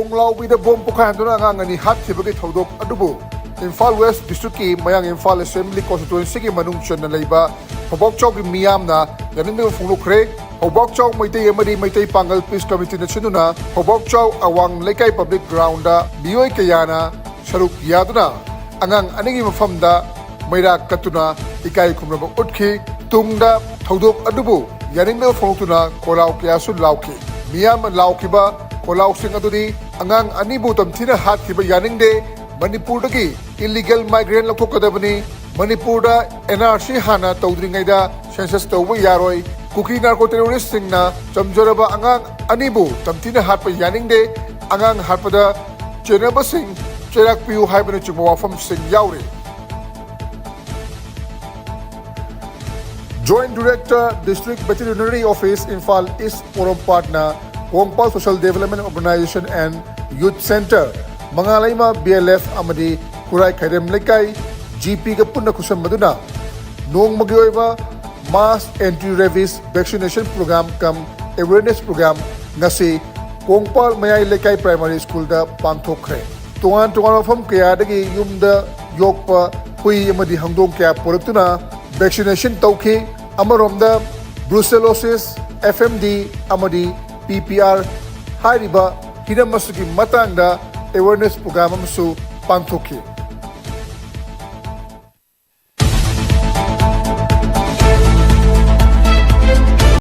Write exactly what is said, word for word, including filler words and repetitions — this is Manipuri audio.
ꯈꯣꯡꯂꯥꯎꯕꯤꯗ ꯕꯣꯝ ꯄꯣꯈꯥꯏꯍꯟꯗꯨꯅ ꯑꯉꯥꯡ ꯑꯅꯤ ꯍꯥꯠꯈꯤꯕꯒꯤ ꯊꯧꯗꯣꯛ ꯑꯗꯨꯕꯨ ꯏꯝꯐꯥꯜ ꯋꯦꯁ ꯗꯤꯁꯇ꯭ꯔꯤꯛꯀꯤ ꯃꯌꯥꯡ ꯏꯝꯐꯥꯜ ꯑꯦꯁꯦꯝꯕ꯭ꯂꯤ ꯀꯣꯟꯁꯇꯤꯇ꯭ꯋꯦꯟꯁꯤꯒꯤ ꯃꯅꯨꯡ ꯆꯟꯅ ꯂꯩꯕ ꯐꯧꯕꯥꯛꯆꯥꯎꯒꯤ ꯃꯤꯌꯥꯝꯅ ꯌꯥꯅꯤꯡꯗꯕ ꯐꯣꯡꯗꯣꯛꯈ꯭ꯔꯦ꯫ ꯐꯧꯕꯥꯛꯆꯥꯎ ꯃꯩꯇꯩ ꯑꯃꯗꯤ ꯃꯩꯇꯩ ꯄꯥꯡꯒꯜ ꯄꯤꯁ ꯀꯃꯤꯇꯤꯅ ꯁꯤꯟꯗꯨꯅ ꯐꯧꯕꯥꯛꯆꯥꯎ ꯑꯋꯥꯡ ꯂꯩꯀꯥꯏ ꯄꯕ꯭ꯂꯤꯛ ꯒ꯭ꯔꯥꯎꯟꯗ ꯃꯤꯑꯣꯏ ꯀꯌꯥꯅ ꯁꯔꯨꯛ ꯌꯥꯗꯨꯅ ꯑꯉꯥꯡ ꯑꯅꯤꯒꯤ ꯃꯐꯝꯗ ꯃꯩꯔꯥ ꯀꯠꯇꯨꯅ ꯏꯀꯥꯏ ꯈꯨꯝꯅꯕ ꯎꯠꯈꯤ꯫ ꯇꯨꯡꯗ ꯊꯧꯗꯣꯛ ꯑꯗꯨꯕꯨ ꯌꯥꯅꯤꯡꯗꯕ ꯐꯣꯡꯗꯣꯛꯇꯨꯅ ꯈꯣꯜꯂꯥꯎ ꯀꯌꯥꯁꯨ ꯂꯥꯎꯈꯤ꯫ ꯃꯤꯌꯥꯝꯅ ꯂꯥꯎꯈꯤꯕ ꯈꯣꯜꯂꯥꯎꯁꯤꯡ ꯑꯗꯨꯗꯤ ꯑꯉꯥꯡ ꯑꯅꯤꯕꯨ ꯇꯝꯊꯤꯅ ꯍꯥꯠꯈꯤꯕ ꯌꯥꯅꯤꯡꯗꯦ, ꯃꯅꯤꯄꯨꯔꯗꯒꯤ ꯏꯂꯤꯒꯦꯜ ꯃꯥꯏꯒ꯭ꯔꯦꯟ ꯂꯧꯊꯣꯛꯀꯗꯕꯅꯤ, ꯃꯅꯤꯄꯨꯔꯗ ꯑꯦꯟ ꯑꯥꯔ ꯁꯤ ꯍꯥꯟꯅ ꯇꯧꯗ꯭ꯔꯤꯉꯩꯗ ꯁꯦꯟꯁꯁ ꯇꯧꯕ ꯌꯥꯔꯣꯏ, ꯀꯨꯀꯤ ꯅꯥꯔꯀꯣ ꯇꯦꯔꯣꯔꯤꯁꯁꯤꯡꯅ ꯆꯝꯖꯔꯕ ꯑꯉꯥꯡ ꯑꯅꯤꯕꯨ ꯇꯝꯊꯤꯅ ꯍꯥꯠꯄ ꯌꯥꯅꯤꯡꯗꯦ, ꯑꯉꯥꯡ ꯍꯥꯠꯄꯗ ꯆꯦꯟꯅꯕꯁꯤꯡ ꯆꯩꯔꯥꯛ ꯄꯤꯌꯨ ꯍꯥꯏꯕꯅꯆꯤꯡꯕ ꯋꯥꯐꯝꯁꯤꯡ ꯌꯥꯎꯔꯤ꯫ Joint Director, District Veterinary Office, Imphal East, ꯄꯣꯔꯣꯝꯄꯥꯠꯅ Kongpal Social Development Organization and Youth Centre, ꯃꯉꯥꯂꯩꯃ B L F ꯑꯃꯗꯤ ꯈꯨꯔꯥꯏ ꯈꯥꯏꯔꯦꯝ ꯂꯩꯀꯥꯏ G P ꯒ ꯄꯨꯟꯅ ꯈꯨꯠꯁꯝꯅꯗꯨꯅ ꯅꯣꯡꯃꯒꯤ ꯑꯣꯏꯕ Mass Anti Rabies Vaccination Program cum Awareness Program ꯉꯁꯤ ꯀꯣꯡꯄꯥꯜ ꯃꯌꯥꯏ ꯂꯩꯀꯥꯏ Primary School ꯗ ꯄꯥꯡꯊꯣꯛꯈ꯭ꯔꯦ꯫ ꯇꯣꯉꯥꯟ ꯇꯣꯉꯥꯟꯕ ꯃꯐꯝ ꯀꯌꯥꯗꯒꯤ ꯌꯨꯝꯗ ꯌꯣꯛꯄ ꯍꯨꯏ ꯑꯃꯗꯤ ꯍꯧꯗꯣꯡ ꯀꯌꯥ ꯄꯨꯔꯛꯇꯨꯅ vaccination ꯇꯧꯈꯤ꯫ ꯑꯃꯔꯣꯝꯗ Brucellosis, F M D ꯑꯃꯗꯤ P P R ꯍꯥꯏꯔꯤꯕ ꯍꯤꯔꯝ ꯑꯁꯤꯒꯤ ꯃꯇꯥꯡꯗ awareness program ꯑꯃꯁꯨ ꯄꯥꯡꯊꯣꯛꯈꯤ꯫